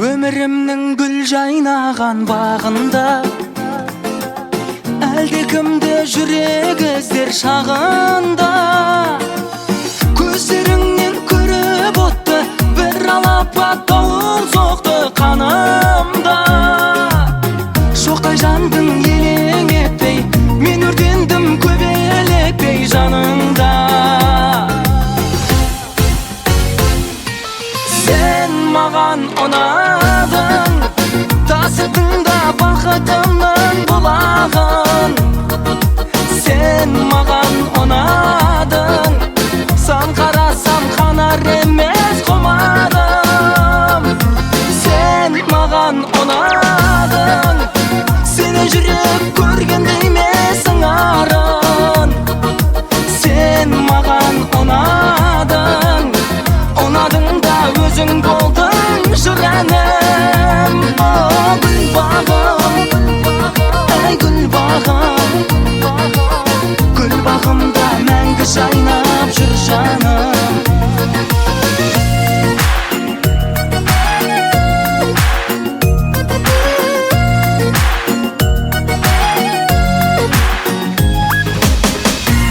Өмірімнің гүл жайнаған бағында әлдекімді жүрек іздер шағында. Көздеріңнен көріп отты бір алапат дауыл соқты қанымда. Шоқтай жандың елең етпей, мен өртендім көбелектей жаныңда. Сен маған ұнадың, тасыдың да бақытымның бұлағын. Сен маған ұнадың, сан қарасам қанар емес құмарым. Сен маған ұнадың, сені жүрек көргендей емес сыңарын. Сен маған ұнадың, ұнадың да өзің болдың жыр әнім. О, гүл бағым, әй гүл бағым, гүл бағымда мәңгі жайнап жүр жаным.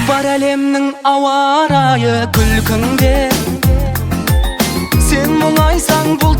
Бар әлемнің ауа райы күлкіңде, сен мұңайсаң бұл